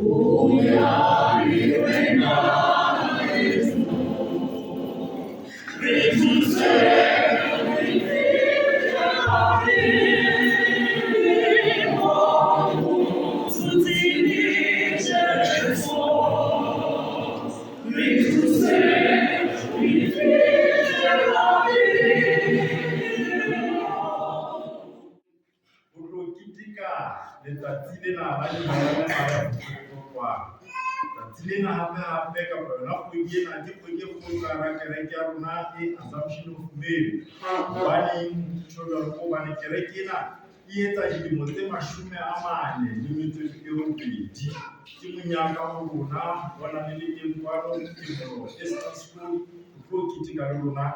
Ho tlo keteka letsatsi lena la Lenyalo la Tsatsi lena hape hape kapa yona kgwedi ena ke kgwedi e kgolo ka hara kereke ya rona e Assumption of Mary. Hobaneng ke tjho jwalo? Ke hobane kereke ena e etsa dilemo tse 48. Ke monyaka ho rona bona le le teng kwano Phomolo Esther School ho tlo keteka le rona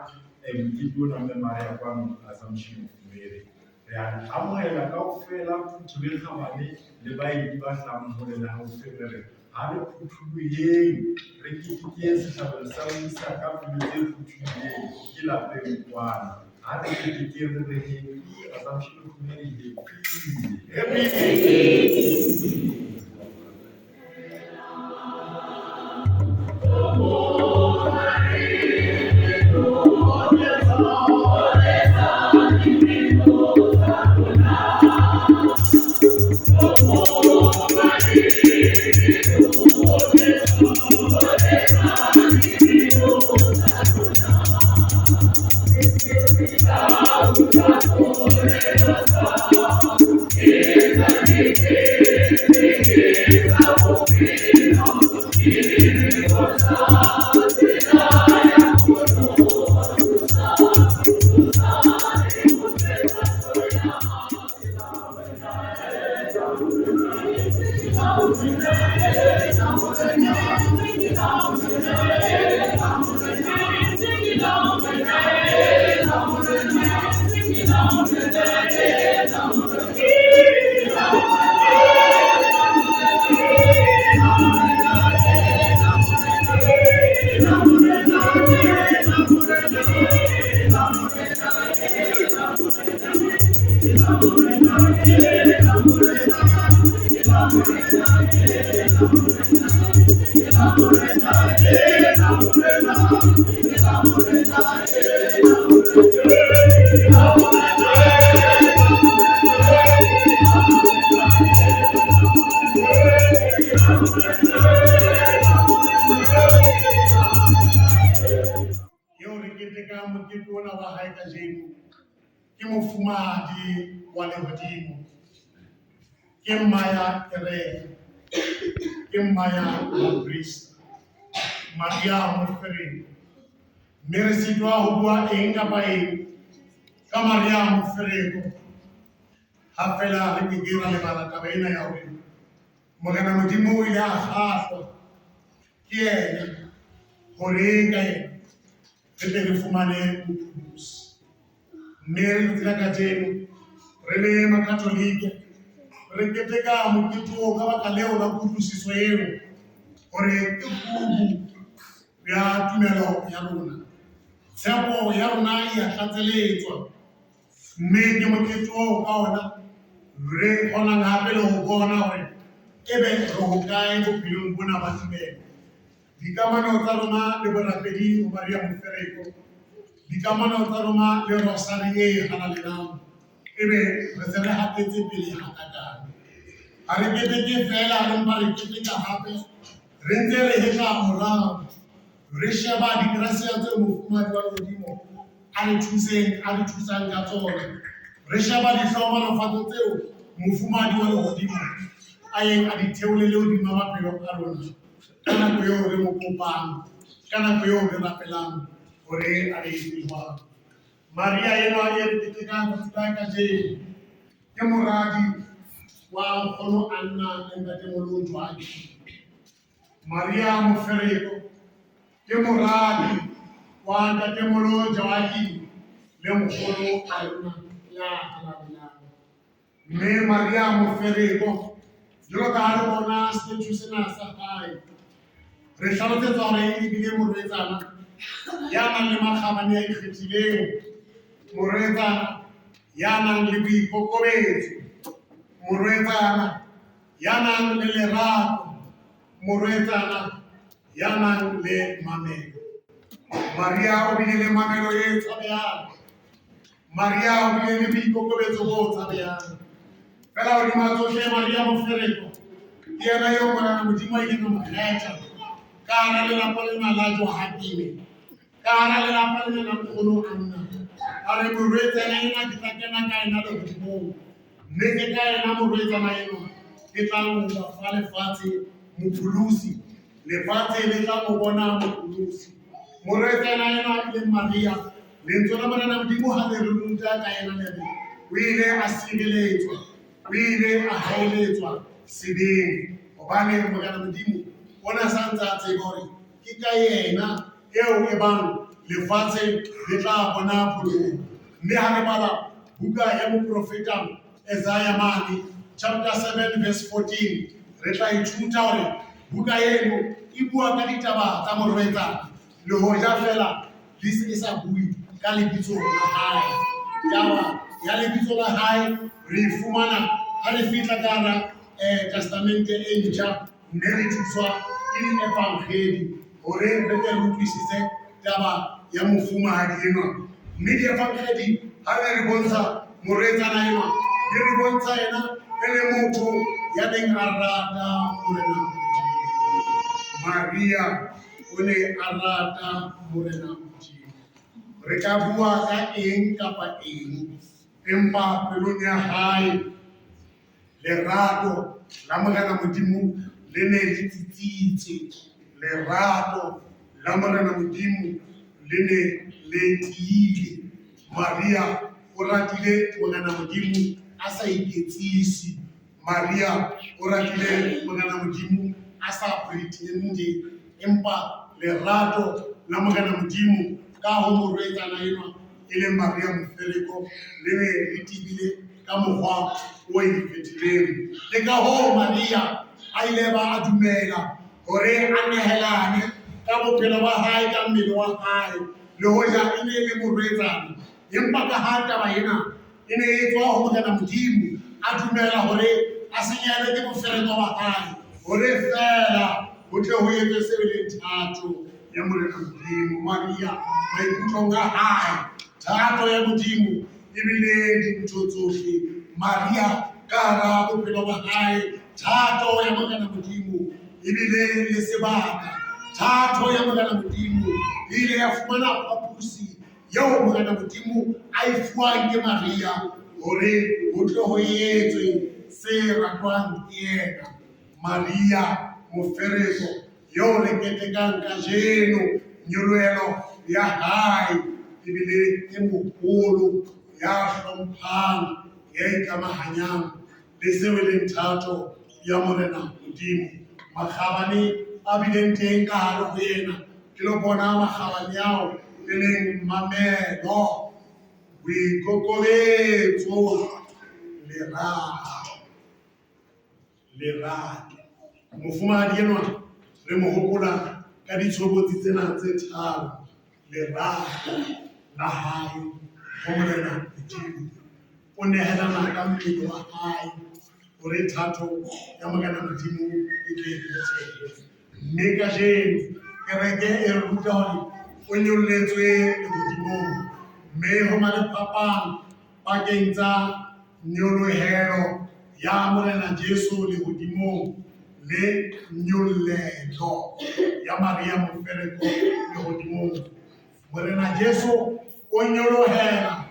mokete ona Mme Maria kwano Assumption of Mary. Re a le amohela kaofela phutheho e kgabane le baeti ba hlahang hole le haufi re re ha re phuthuloheng re ketekeng sehlabelo sa Misa ka pelo tse phuthulehileng ke lapeng kwana. Ha re ketekeng re re happy Assumption of Mary happy. Happy. Eo re ketekang mokete ona wa hae kajeno ke mofumahadi wa lehodimo, ke mma ya kereke, ke mma ya moprista, Maria Mofereko. Mme re sitwa ho bua eng kapa eng ka Maria Mofereko ha feela re ke ke ra lebala taba ena ya hore Morena Modimo o ile a kgahlwa ke yena hore ka yena re tle re fumane mopholosi. Mme letsatsi la kajeno re le Makatholike re keteka mokete oo ka baka leo la kutlwisiso eo hore ke kubu ya tumelo ya rona. Tshepo ya rona e a tlatseletswa mme ke mokete oo ka ona re kgonang hape le ho bona hore ebe re hokae bophelong bona ba tumelo. Dikamano tsa rona le borapedi ho Maria Mofereko, dikamano tsa rona le Rosari e halalelang, ebe re se re hatetse pele hakakang. Ha re keteke feela, re mpa re keteka hape re ntse re hetla morao, re sheba digrasia tseo mofumahadi wa lehodimo a re thuseng, a re thusang ka tsona. Re sheba dihlohonolofatso tseo mofumahadi wa lehodimo a yeng a di theolele hodima maphelo a rona ka nako eo re mo kopang, ka nako eo re rapelang hore a re etse jwalo. Maria enwa e re ketekang tsatsi la kajeno ke moradi wa nkgono Anna le ntatemoholo Joaquim. Maria Mofereko ke moradi wa ntatemoholo Joaquim le nkgono Anna ya halalelang. Mme Maria Mofereko, jwalo ka ha re bona statue sena sa hae, re hlalosetswa hore e bile morwetsana ya nang le makgabane a ikgethileng, morwetsana ya nang le boikokobetso, morwetsana ya nang le lerato, Morwetsana ya nang le mamelo. Maria o bile le mamelo e tshabehang. Maria o bile le boikokobetso bo tshabehang. Fela hodima tsohle Maria Mofereko ke yena eo Morena Modimo a ileng a mo kgetha ka hara lelapa lena la Johakime, ka hara lelapa lena la nkgono Anna. A re morwetsana ena ke tla kena ka ena lehodimong, mme ke ka ena morwetsana enwa ke tla mo fa lefatshe mopholosi. Lefatshe le tla mo bona mopholosi. Morwetsana enwa e leng Maria, lentswe la Morena Modimo ha le re ruta ka yena le re o ile a sireletswa, o ile a haeletswa sebeng, hobane Morena Modimo o ne a sa ntse a tseba hore ke ka yena eo e bang lefatshe le tla bona pholoho. Mme ha re bala buka ya moprofeta Isaiah mane chapter 7 verse 14, re tla ithuta hore buka eno e bua ka ditaba tsa morwetsana, le hoja fela le e sa bue ka lebitso la hae. Taba ya lebitso la hae re e fumana ha re fihla ka hara testamente e ntjha, mme re thuswa ke dievangedi hore re tle re utlwisise taba ya mofumahadi enwa. Mme dievangedi ha re re bontsha morwetsana enwa, di re bontsha yena e le motho ya neng a rata Morena Modimo. Maria o ne a rata Morena Modimo. Re ka bua ka eng kapa eng, empa pelong ya hae lerato la Morena Modimo le ne le tsitsitse. Lerato la Morena Modimo le ne le tiile. Maria o ratile Morena Modimo a sa iketsise. Maria o ratile Morena Modimo a sa pretende, empa lerato la Morena Modimo ka ho morwetsana enwa e leng Maria Mofereko le ne le tebile ka mokgwa o ikgethileng. Ke ka hoo Maria a ile ba a dumela hore a nehelane ka bophelo ba hae, ka mmele wa hae, le hoja e ne e le morwetsana. Empa ka ha taba ena e ne e tswa ho Morena Modimo, a dumela hore a senyehele ke bofereko ba hae, hore feela ho tle ho etswe seo e leng thato ya Morena Modimo. Maria maikutlong a hae, thato ya Modimo ebile dintho tsohle. Maria ka hara bophelo ba hae, thato ya Morena Modimo ebile le sebaka. Thato ya Morena Modimo e ile ya fumana phaposi eo Morena Modimo a e fuwang ke Maria hore ho tle ho etswe se ratwang ke yena. Maria Mofereko eo re ketekang kajeno, nyolohelo ya hae ebile e moholo, ya hlomphang, ya ikamahanyang le seo e leng thato ya Morena Modimo. Makgabane a bileng teng ka hare ho yena ke lo bona makgabane ao e leng mamelo, boikokobetso, lerato. Lerato. Mofumahadi enwa re mo hopola ka ditshobotsi tsena tse tharo. Lerato la hae ho Morena Modimo. O nehelana ka mmele wa hae hore thato ya Morena Modimo e tle e phethehe. Mme kajeno kereke e re ruta hore o nyolletswe lehodimong, mme ho na le phapang pakeng tsa nyolohelo ya Morena Jesu lehodimong le nyollelo ya Maria Mofereko lehodimong. Morena Jesu o nyolohela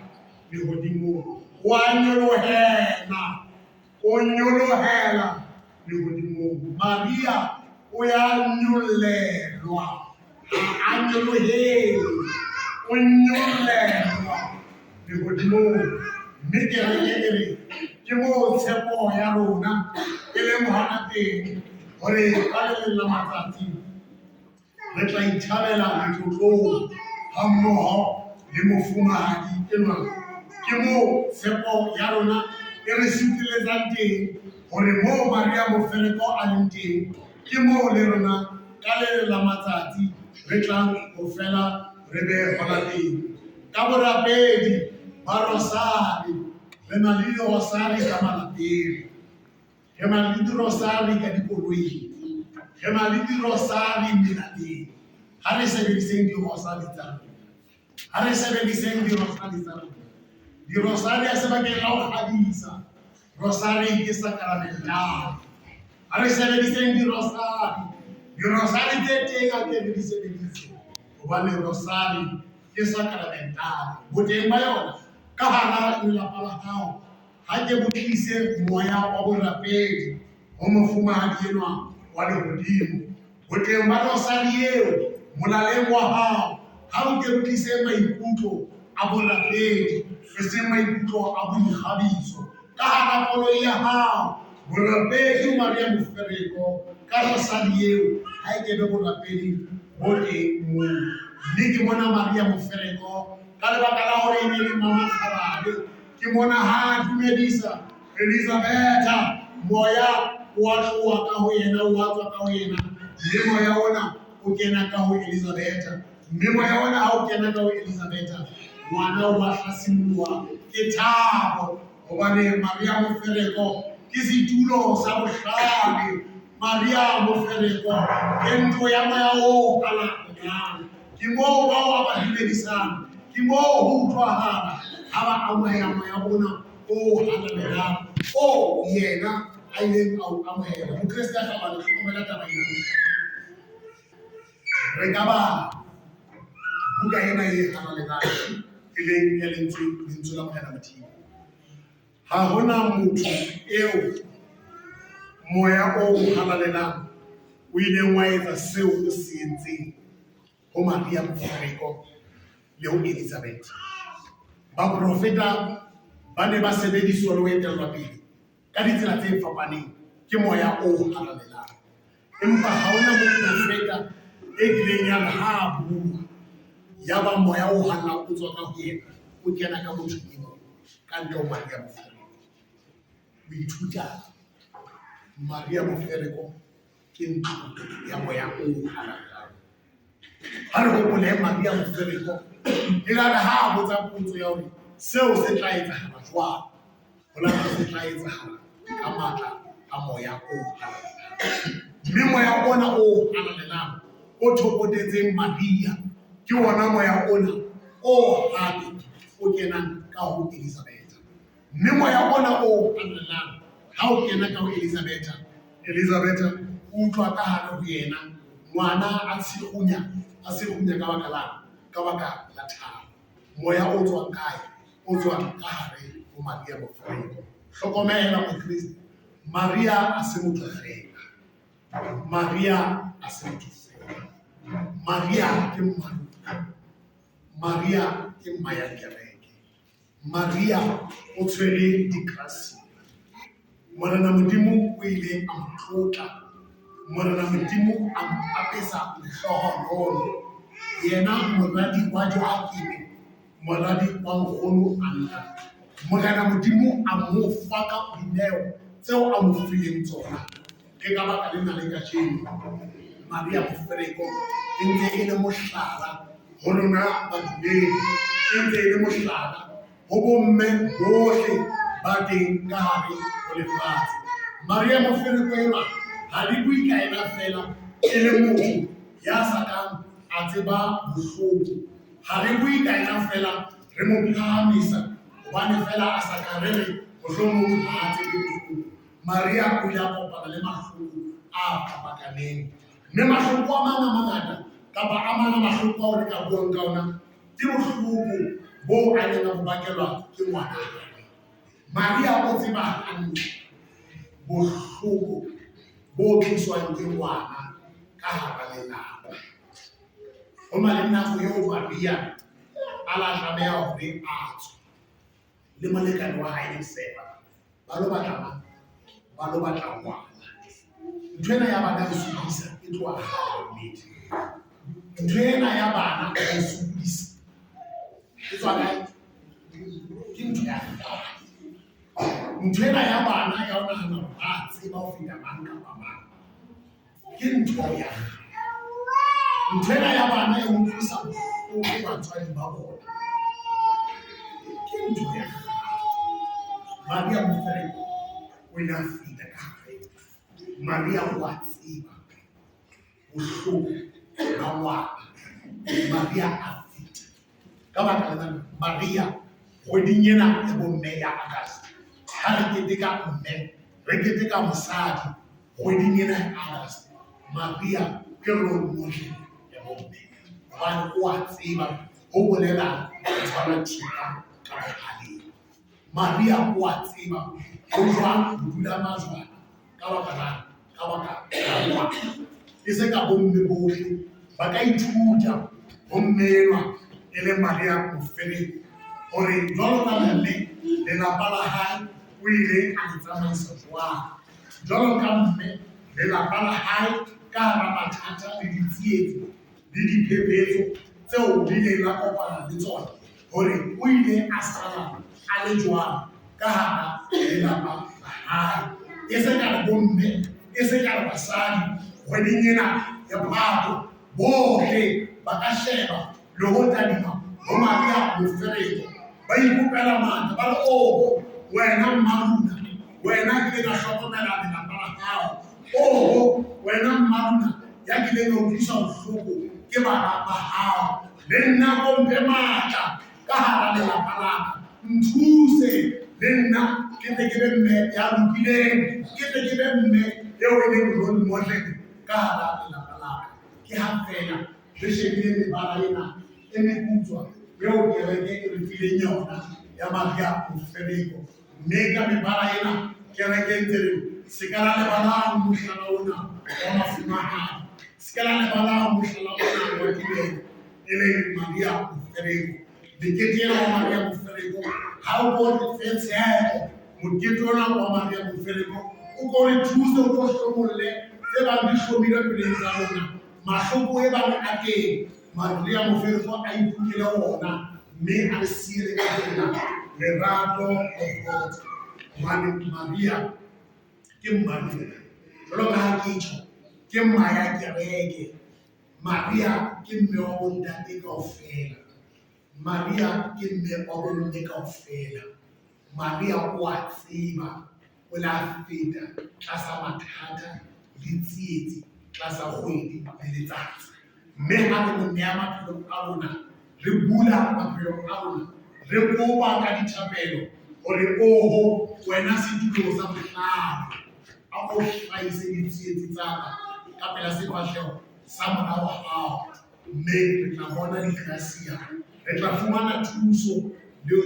lehodimong, o a nyolohela, o nyolohela lehodimong. Maria o ya nyollelwa, ha a nyolohele, o nyollelwa lehodimong. Mme kereke e re ke moo tshepo ya rona e leng hona teng, hore ka le leng la matsatsi re tla ithabela letlotlong hammoho le mofumahadi enwa. Ke moo tshepo ya rona e re suteletsang teng, hore moo Maria Mofereko a leng teng, ke moo le rona ka le leng la matsatsi re tlang ho fela re be hona teng. Ka borapedi ba rosari, re na le dirosari ka malapeng, re na le dirosari ka dikoloing, Re na le dirosari melaleng. Ha re sebediseng dirosari tsa rona. Ha re sebediseng dirosari tsa rona. Dirosari ha se bakeng la ho kgabisa. Rosari ke sakramental. Ha re sebediseng dirosari. Dirosari tse teng ha ke re di sebedise. Hobane rosari ke sakramental. Boteng ba yona ka hara lelapa la hao ha ke bo tlise moya wa borapedi ho mofumahadi enwa wa lehodimo. Boteng ba rosari eo molaleng wa hao ha o ke bo tlise maikutlo a borapedi, e seng maikutlo a boikgabiso. Ka hara koloi ya hao borapedi Maria Mofereko ka rosari eo ha e kebe borapedi bo teng moo. Mme ke mona Maria Mofereko ka lebaka la hore e ne le mama kgabane, ke mona ha a dumedisa Elizabetha, moya wa tloha ka ho yena, wa tswa ka ho yena, mme moya ona o kena ka ho Elizabetha. Mme moya ona ha o kena ka ho Elizabetha, ngwana wa hlasimoloha ke thabo, hobane Maria Mofereko ke setulo sa bohlale. Maria Mofereko ke ntlo ya moya o halalelang. Ke moo bao ba ba dumedisang, ke moo ho utlwahala ha ba amohela moya ona o halalelang o yena a ileng a o amohela. Mokreste a kgabane, hlokomela taba ena. Re ka bala buka ena e halalelang e leng ya lentswe la Morena Modimo. Ha hona motho eo moya o halalelang o ileng wa etsa seo o se entseng ho Maria Mofereko le ho Elizabeth. Baprofeta ba ne ba sebediswa le ho etellwa pele ka ditsela tse fapaneng ke moya o halalelang. Empa ha hona moprofeta e kileng ya re ha a bua ya ba moya o halalelang o tswa ka ho yena o kena ka motho e mong ka ntle ho Maria Mofereko. O ithuta Maria Mofereko ke ntlo ya moya o halalelang. Ha re hopole Maria Mofereko e la re ha a botsa potso ya hore seo se tla etsahala jwang, ho la se tla etsahala ka matla a moya o halalelang. Mme moya ona o halalelang o thopotetseng Maria ke ona moya ona o hape o kenang ka ho Elizabetha. Mme moya ona o halalelang ha o kena ka ho Elizabetha, Elizabetha o utlwa ka hare ho yena ngwana a tshirunya ka baka la ka baka la thabo. Moya o tswang kae? O tswang ka hare ho Maria Mofereko. Hlokomela Mokreste, Maria a se motho feela. Maria a se motho feela. Maria ke mmaruti. Maria ke mma ya kereke. Maria o tshwere dikrasi. Morena Modimo o ile a mo tlotla. Morena Modimo a mo apesa lehlohonolo. Yena moradi wa Joakime, moradi wa nkgono Anna. Morena Modimo a mo fa ka dineo tseo a mo fileng tsona. Ke ka baka lena le kajeno Maria Mofereko e ntse e le mohlala ho rona badumedi, e ntse e le mohlala ho bomme bohle ba teng ka hare ho lefatshe. Maria Mofereko enwa ha di bue ka ena fela e le motho ya sa kang a tseba bohloko. Ha re bue ka ena fela re mo phahamisa hobane fela a sa ka re re mohlomong ha a tsebe bohloko. Maria o ile a kopana le mahloko a fapakaneng. Mme mahloko a mang a mangata kapa a mang a mahloko ao re ka buang ka ona ke bohloko bo a neng a bo bakelwa ke ngwana hae. Maria o tseba hantle bohloko bo tliswang ke ngwana ka hara lelapa. Ho na le nako eo Maria a la tlameha hore a tswe le molekane wa hae Josefa ba lo batla mang? Ba lo batla ngwana. Ntho ena ya bana e sokodisa e tloha kgale nnete. Ntho ena ya bana e sokodisa e tswa kae? Ke ntho ya kgale. Ntho ena ya bana ya ho nahana hore ba tseba ho feta mang kapa mang ke ntho ya kgale. Ntho ena ya bana e utlwisa bohloko batswadi ba bona ke ntho ya kgale. Maria Mofereko o ile a feta ka hare. Maria o a tseba. Bohloko ba ngwana. Maria a feta. Ka baka lena Maria kgweding ena ya bomme ya August. Ha re keteka mme, re keteka mosadi kgweding ena ya August. Maria ke role model ya bomme. Hobane o a tseba ho bolela ho tshwara thipa ka bohaleng. Maria o a tseba ho jwang ho dula majwana ka baka la ka baka la ngwana. E se ka bomme bohle ba ka ithuta ho mme enwa e leng Maria Mofereko hore jwalo ka mme lelapa la hae o ile a le tsamaisa jwang. Jwalo ka mme lelapa la hae ka hara mathata le ditsietsi le diphephetso tseo di ileng la kopana le tsona hore o ile a sala a le jwang ka hara lelapa la hae. E se ka re bomme, e se ka re basadi kgweding ena ya Phato bohle ba ka sheba le ho tadima ho Maria Mofereko ba ikopela matla ba re oho wena mmaruna wena ke ile ka hlokomela lelapa la hao oho wena mmaruna ya kileng ka utlwisa bohloko ke bana ba hao le nna ko mphe matla ka hara lelapa la ka nthuse le nna ke tle ke be mme ya lokileng ke tle ke be mme eo e leng role model ka hara lelapa la ka. Ke ha feela re shebile mebala ena e meputswa eo kereke e re fileng yona ya Maria Mofereko. Mme ka mebala ena kereke e ntse re se ka la lebalang mohlala ona wa mafumahadi, se ka la lebalang mohlala ona wa tumelo e leng Maria Mofereko. Mekete ena wa Maria Mofereko ha o ko re fe tshepo, mokete ona wa Maria Mofereko o ko re thuse o tlo hlomolle tse bang di hlomilwe peleng tsa rona. Mahloko e bang a teng, Maria Mofereko a ipukele ona mme a re siele ka tsena lerato le kgotso. Hobane Maria ke mmarona. Jwalo ka ha ke tjho, ke mma ya kereke. Maria ke mme wa bontate kaofela. Maria ke mme wa bomme kaofela. Maria o a tseba o la feta tlasa mathata le tsietsi tlasa kgwedi le letsatsi. Mme ha re mo neya maphelo a rona, re bula maphelo a rona, re kopa ka dithapelo hore oho wena setulo sa bohlale a o hlahise ditsietsi tsa ka ka pela sefahleho sa mora wa hao, mme re tla bona digrasia, re tla fumana thuso le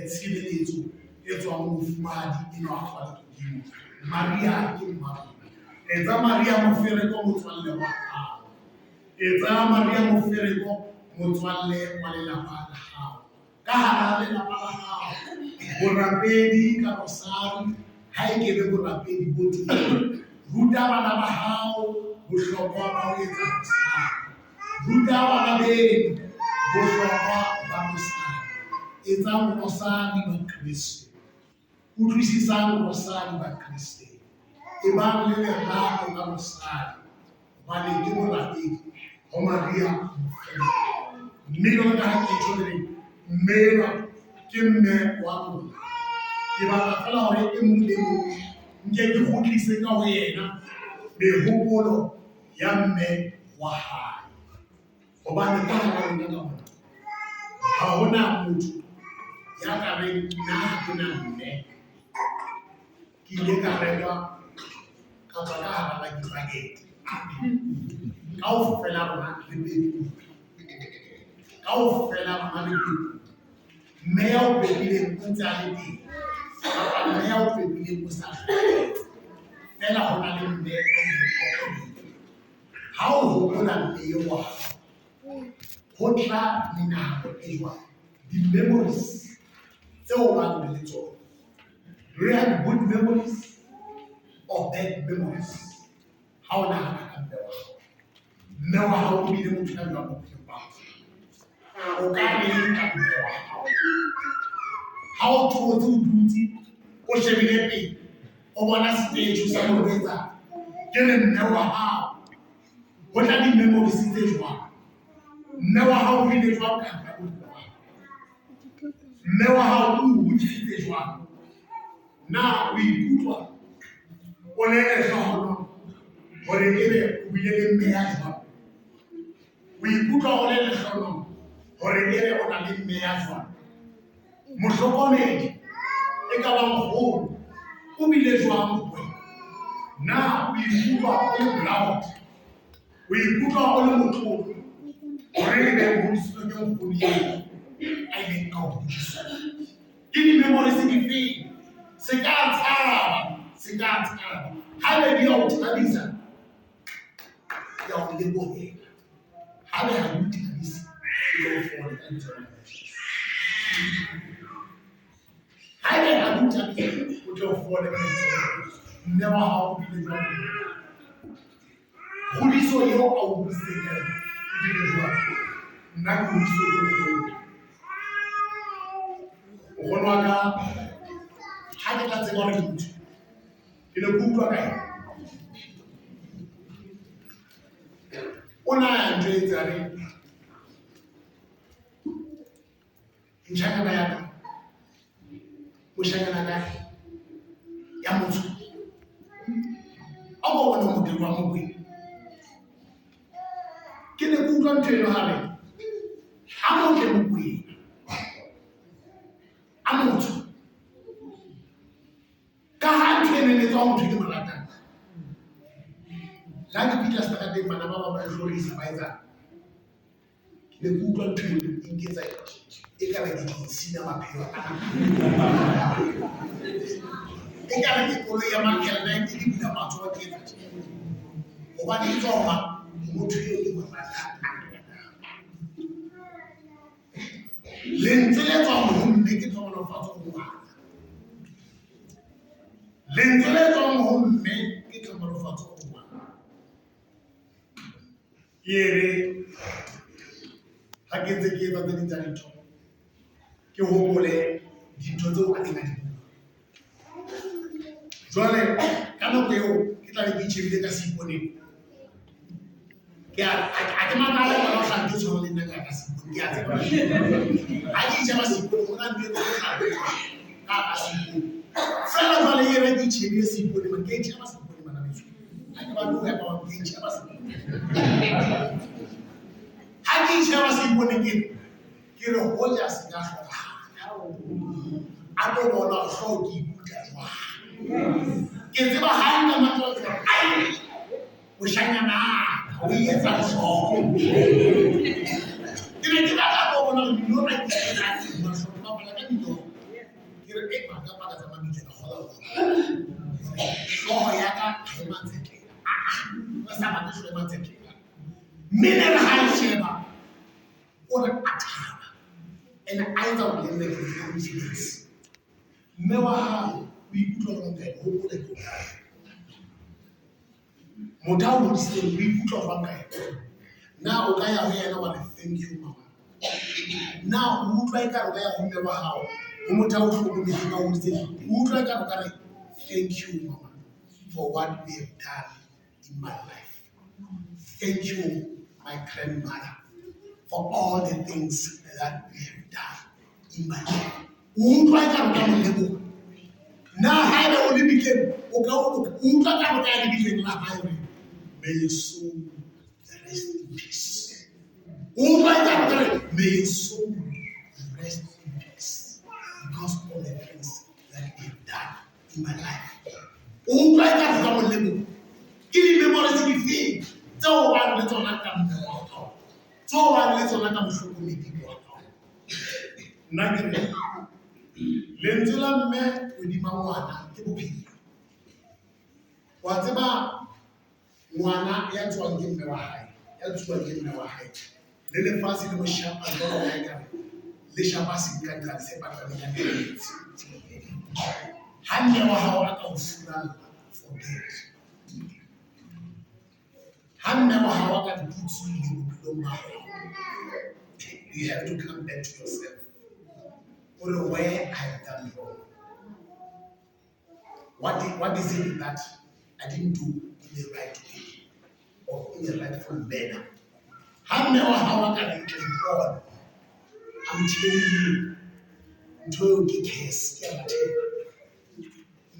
tshireletso e tswang ho mofumahadi enwa wa lehodimo. Maria ke mma rona. Etsa Maria Mofereko motswalle wa hao. Etsa Maria Mofereko motswalle wa lelapa la hao. Ka hara lelapa la hao, borapedi ka rosari ha e ke be borapedi bo teng. Ruta bana ba hao bohlokwa ba ho etsa rosari. Ruta bana beno bohlokwa ba rosari. Etsang rosari ba Kreste. Utlwisisang rosari ba Kreste. Ebang le lerato ka rosari hobane ke borapedi ho Maria Mofereko. Mme jwalo ka ha ke tjho le re mme enwa ke mme wa rona. Ke batla feela hore e mong le mong nke ke kgutlise ka ho yena mehopolo ya mme wa hae. Hobane ka hara rona ka mona ha hona motho ya ka reng nna ha ke na mme. Ke ile ka rekwa ka tswa ka hara lucky bucket. Kaofela rona re pepuwe. Kaofela rona re pepuwe. Mme ya o pepileng o ntse a le teng. Kapa mme ya o pepileng o sa hlokahetse. Feela ho na le mme a ileng a o pepa. Ha o hopola mme eo wa hao, ho tla menahano e jwang? Di-memories tseo bang le tsona. Do you have good memories or bad memories? Ha o nahana ka mme wa hao. Mme wa hao o bile motho ya jwang bophelong ba hao? O ka reng ka mme wa hao? Ha o thotse o dutse, o shebile pele, o bona statue sa morwetsana, ke re mme wa hao. Ho tla di-memories tse jwang? Mme wa hao o bile jwang ka hara bophelo ba hao? Mme wa hao o o hodisitse jwang? Na o ikutlwa o le lehlohonolo Hore ebe o bile le mme ya jwang? O ikutlwa o le lehlohonolo hore ebe o na le mme ya jwang? Mohlokomedi e ka ba nkgono o bile jwang ho wena? Na o ikutlwa o le proud? O ikutlwa o le motlotlo hore ebe o hodisitswe ke nkgono eo a ileng a o hodisa? Ke di-memories difeng? Se ka tshaba, se ka tshaba. Haebe di a o thabisa, ke a o lebohela. Haebe ha di o thabise, ke tlo o fole ka lebitso la Jesu. Haebe ha di o thabise, o tle o fole ka lebitso la Jesu. Mme wa hao o bile jwang? Kgodiso eo a o hodisitseng ka yona e bile jwang? Nna ke hodisitswe ke nkgono. Nkgono wa ka ha ke tla tseba hore ke motho, ke ne ke utlwa ka ena. O na a njwetsa a re, ntjhanyana ya ka, moshanyana ka ya motsho, a ko bone modiri wa Mokwena. Ke ne ke utlwa ntho eno ha re, a motle Mokwena, a motsho. Ka ha ntho e neng e tswa ho motho ke mo ratang. La ke fihla seterateng bana ba bang ba nhlorisa ba etsang. Ke ne ke utlwa ntho eno e nketsa ekare ke tlo senya maphelo a. Ekare ke koloi ya Michael Knight ke bula matsoho ke etsa tje. Hobane e tswa ho mang? Motho eo ke mo ratang. Lentswe le tswang ho mme ke tlhohonolofatso ho ngwana. Lentswe le tswang ho mme ke tlhohonolofatso ho ngwana. Ke re ha ke ntse ke etsa tse ding tsa dintho, ke hopole dintho tseo a neng a di bua. Jwale ka nako eo ke tla be ke itjhebile ka seiponeng. Ke a a ke makale ngwana o hlaha ntho e tshwanang le nna ka ka seipone, ke a tseba. Ha ke itjheba seipone ho na ntho e tlo hlaha ka ka seipone. Feela jwale e re ke itjhebile seipone man, ke itjheba seipone bana beso. Ha ke batle ho ya ka ke itjheba seipone. Ha ke itjheba seipone ke ke re hoja se ka hlokahala. A tlo bona hore hlooho ke ikutlwa jwang. Ke tseba hantle matlotlo ai moshanyana o etsa hlooho. Ke ne ke batla go bona hore dilora ke etsa eng, mahlo ke bapala ka dilora. Ke re e maka paka tsa mabitla ka kgola hore hlooho ya ka ha e matsetlela. Ah, sa batle hlooho e matsetlela. Mme ne re ha e sheba o re a thaba ene a etsa hore le nna ke be confidence. Mme wa hao o ikutlwa jwang ka ena? Hopola ke o motho a o hodisitseng o ikutlwa jwang ka ena? Na o ka ya ho yena wa re thank you mama? Na o utlwa ekare o ka ya ho mme wa hao ho motho a o hlokometseng a o hodisitseng o utlwa ekare o ka re thank you mama for what we have done in my life. Thank you my grandmother for all the things that we have done in my life. O utlwa ekare o ka mo leboha. Na haebe o le bitleng o ka o utlwa ekare o ka ya lebitleng la hae hore may your soul rest in peace. O utlwa ekare o ka re may your soul rest in peace because of all the things that you have done in my life. O utlwa ekare o ka mo leboha. Ke di-memories difeng tseo o bang le tsona ka mme wa hao, tseo o bang le tsona ka mohlokomedi wa hao? Nna ke re lentswe la mme hodima ngwana ke bophelo. Wa tseba ngwana ya tswang ke mme wa hae, ya tsuwang ke mme wa hae, le lefatshe le mo shapa jwalo ka ekare le shapa senqanqane se patameng ka metsi. Ha mme wa hao a ka o furalla, forget. Ha mme wa hao a ka re ke tswile bophelong ba hao, you have to come back to yourself. O re where I have done wrong. What is it that I didn't do in the right way or in the rightful manner? Ha mme wa hao a ka re ke ipona, I'm telling you, ntho eo ke curse, ke a matheka.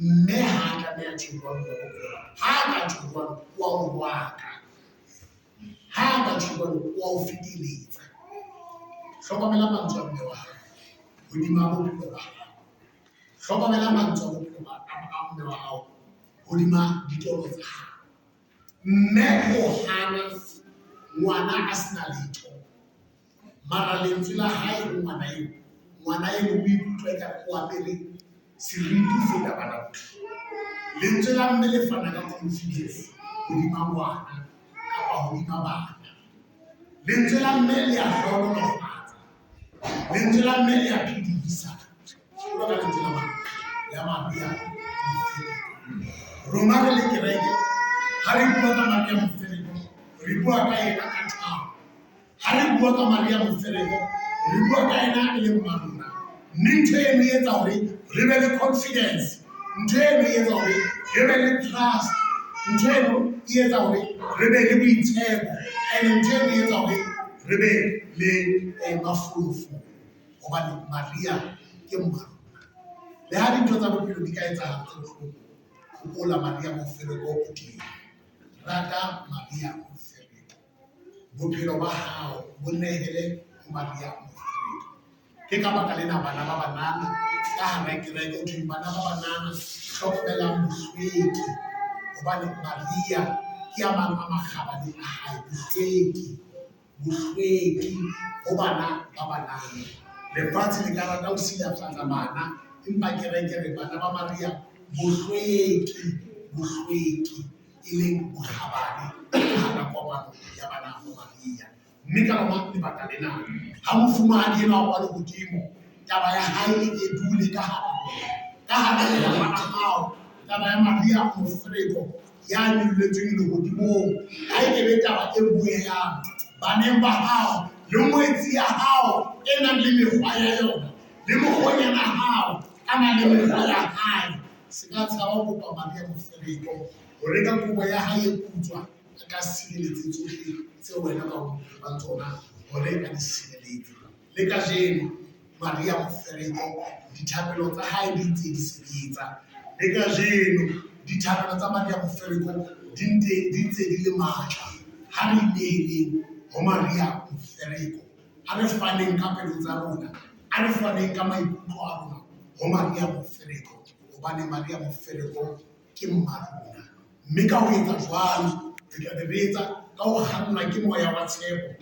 Mme ha a tlameha yena ya tjho jwalo ka bophelo. Ha a ka tjho jwalo, wa o rwaka. Ha a ka tjho jwalo, wa o feteletsa. Hlokomela mantswe a mme wa hao hodima bophelo ba hao. Hlokomela mantswe a bophelo ba a mme wa hao hodima ditoro tsa hao. Mme o hana ngwana a sena letho, mara lentswe la hae ho ngwana eo, ngwana eo o ikutlwa ekare o apere seriti ho feta bana bohle. Lentswe la mme le fana ka confidence hodima ngwana kapa hodima bana. Lentswe la mme le a hlohonolofatsa, lentswe la mme le a phedisa. Jwalo ka lentswe la mang? La Maria Mofereko. Rona re le kereke, ha re bua ka Maria Mofereko, re bua ka yena ka thabo. Ha re bua ka Maria Mofereko, re bua ka yena e le mma rona. Mme ntho eno e etsa hore re be le confidence, ntho eno e etsa hore re be le trust, ntho eno e etsa hore re be le boitshepo, and ntho eno e etsa hore re be le mafolofolo. Hobane Maria ke mma rona. Le ha dintho tsa bophelo di ka etsahala tse bohloko, hopola Maria Mofereko o teng. Rata Maria Mofereko. Bophelo ba hao bo nehele ho Maria Mofereko. Ke ka baka lena bana ba banana ka hara kereke ho thweng bana ba banana hlokomelang bohlweki, hobane Maria ke a mang a makgabane a hae, bohlweki, bohlweki ho bana ba banana. Lefatshe le ka rata ho silafatsa bana, empa kereke re bana ba Maria bohlweki, bohlweki e leng bokgabane hara kopano ya bana ba Maria. Mme ka lona lebaka lena, ha mofumahadi enwa wa lehodimo, taba ya hae e ke dule ka hara rona, ka hara lelapa la hao, taba ya Maria Mofereko ya nyolletsweng lehodimong, ha e ke be taba e bueyang baneng ba hao le ngwetsi ya hao e nang le mekgwa ya yona, le mokgonyana hao a nang le mekgwa ya hae. Se ka tshaba ho kopa Maria Mofereko hore ka kobo ya hae e putswa a ka sireletse tsohle tseo wena ba o ba tsona hore a di sireletse. Le kajeno Maria Mofereko dithapelo tsa hae di ntse di sebetsa. Le kajeno dithapelo tsa Maria Mofereko di ntse di le matla. Ha re ineheleng ho Maria Mofereko, a re faneng ka pelo tsa rona, a re faneng ka maikutlo a rona ho Maria Mofereko, hobane Maria Mofereko ke mma rona. Mme ka ho etsa jwalo, re tla be re etsa ka ho kgannwa ke moya wa tshepo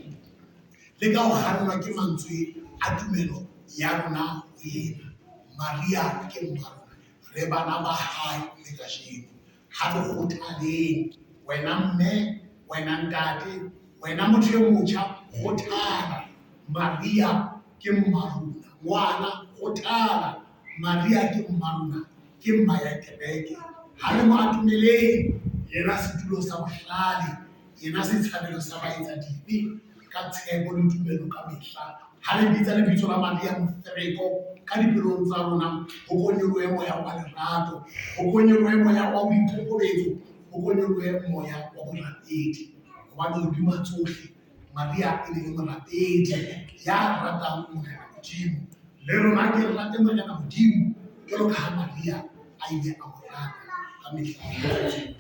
le ka ho kgannwa ke mantswe a tumelo ya rona ho yena. Maria ke mma rona, re bana ba hae le kajeno. Ha re kgothaleng, wena mme, wena ntate, wena motho e motjha, kgothala. Maria ke mma rona. Ngwana, kgothala. Maria ke mma rona, ke mma ya kereke. Ha re mo atomeleng, yena setulo sa bohlale, yena setshabelo sa baetsadibe, ka tshepo le tumelo ka mehla. Ha re bitsa lebitso la Maria Mofereko ka dipelong tsa rona, ho konyolohe moya wa lerato, ho konyolohe moya wa boikokobetso, ho konyolohe moya wa borapedi. Hobane hodima tsohle, Maria e ne le morapedi ya ratang Morena Modimo. Le rona ke re rate Morena Modimo jwalo ka ha Maria a ile a mo rata ka mehla yohle.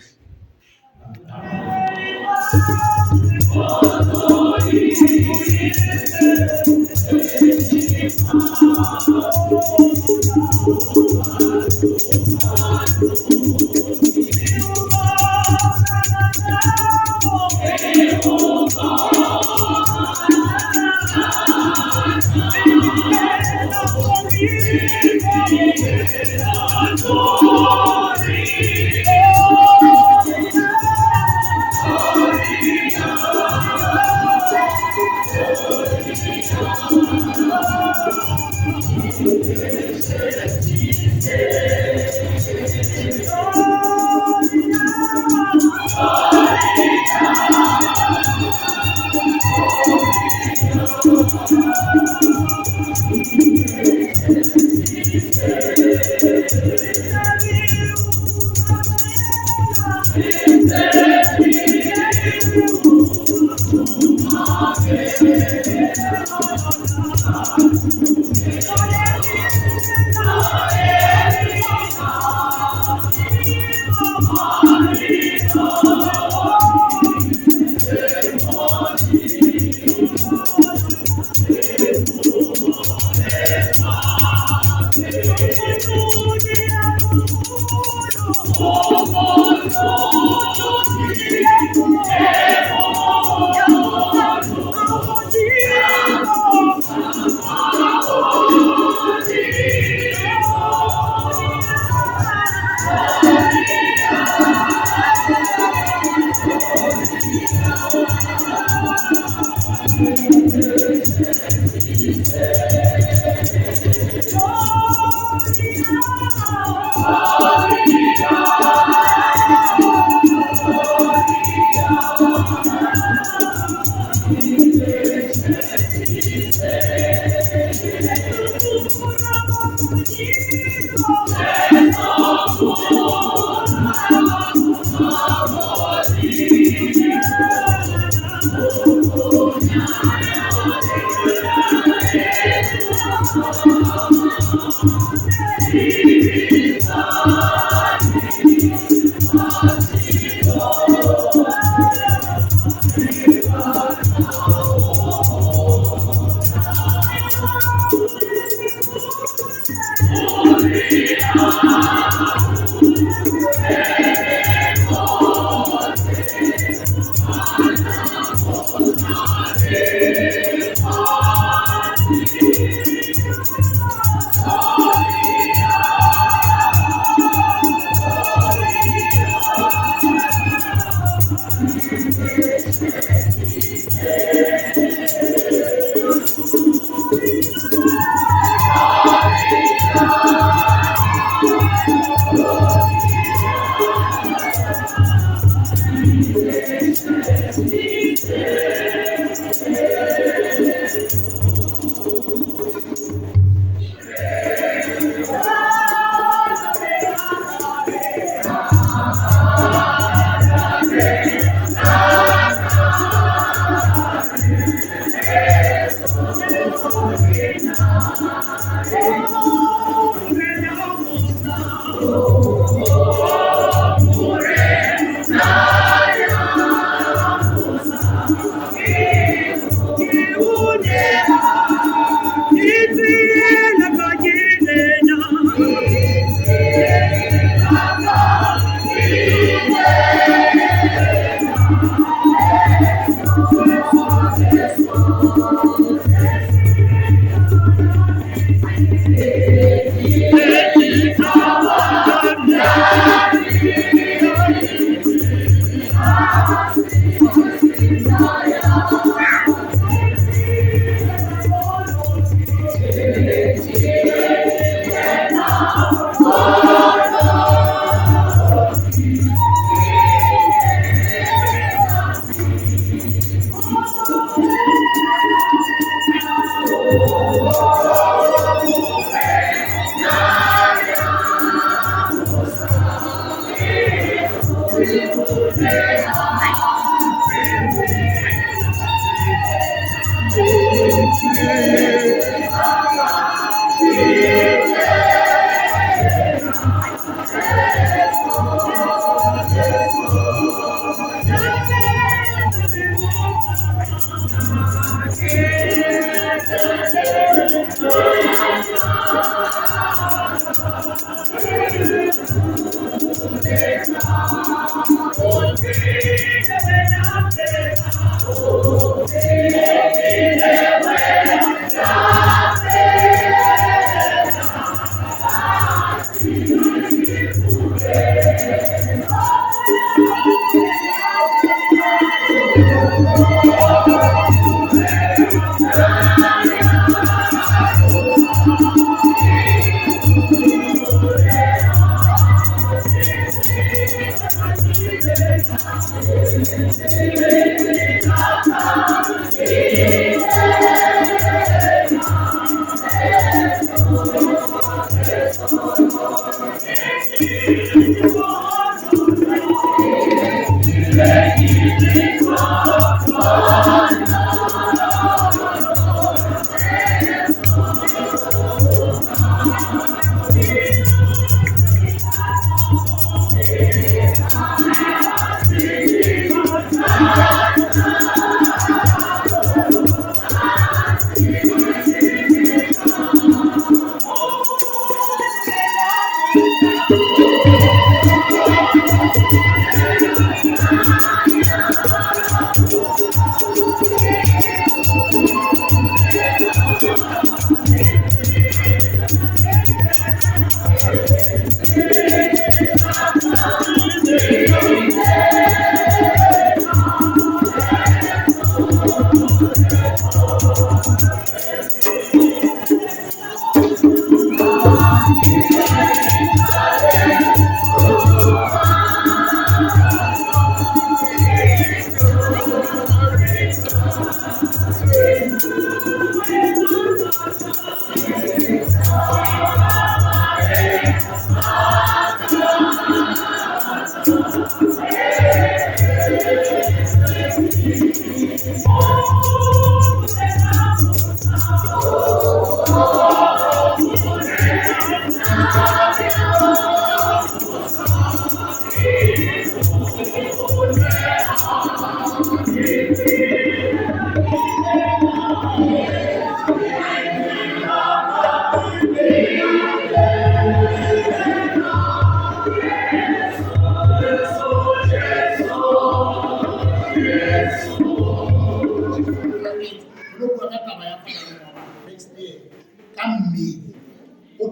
Thank you.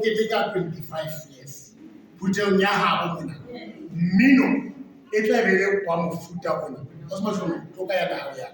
keteka 25 years phuthehong ya habo mona mmino e tla be le wa mofuta ona. Osmoshono tlo ka ya naho ya.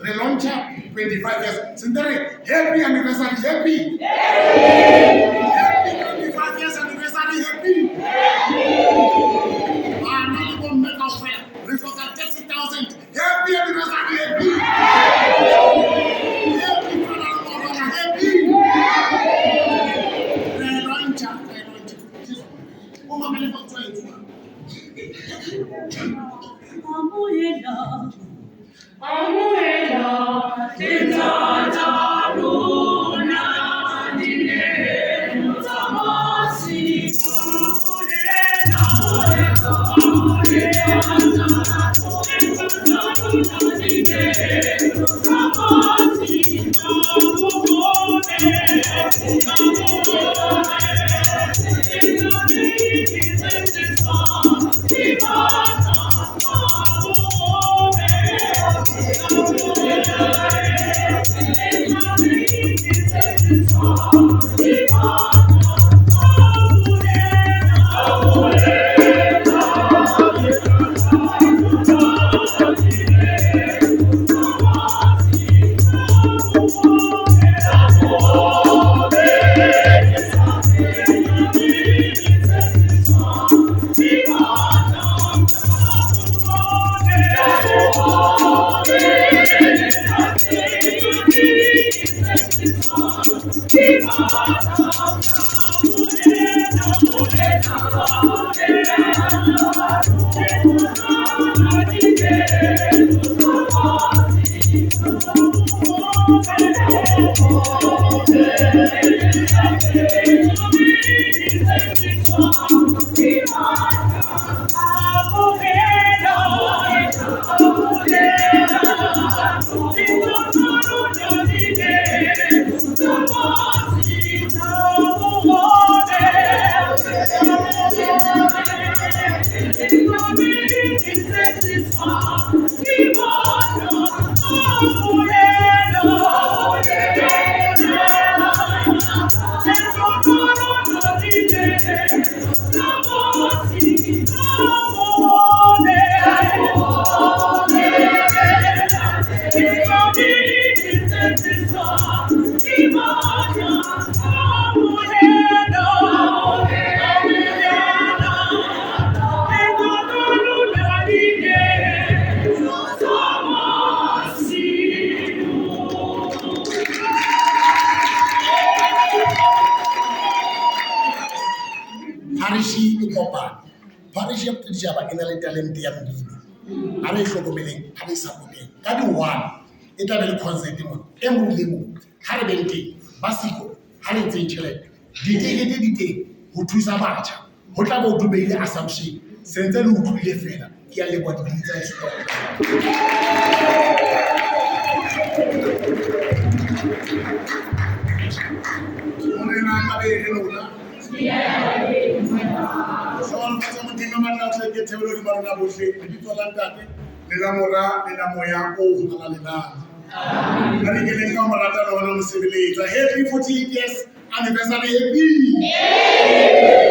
Re launcha 25 years. Sindere, happy anniversary, happy. Happy 25 years anniversary, happy. Re hloka 30,000. Happy anniversary, happy. Happy happy. Re launcha, re launcha. O mamele go tswa. Amuela, tata luna, dine, tamasi, amuela, Parish ya Phuthaditjhaba e na le talente ya mmino. A re e hlokomeleng, a re e support-eng. Ka di-1 e tla be le concert mona. E mong le mong ha re beng teng, ba siko ha re ntsheng tjhelete. Ditekete di teng ho thusa batjha. Ho tla be ho dubeile assumption. Se ntse le utlwile feela. Ke a leboha dibini tsa heso ka Morena a be le lona. Hlohonolofatsa Modimo matla ohle ke thebelo hodima lona bohle. Lebitso la Ntate le la Mora le la Moya o Halalelang. A re keneng ka ho mo rata le hona ho mo sebeletsa. Happy 48 years anniversary, happy!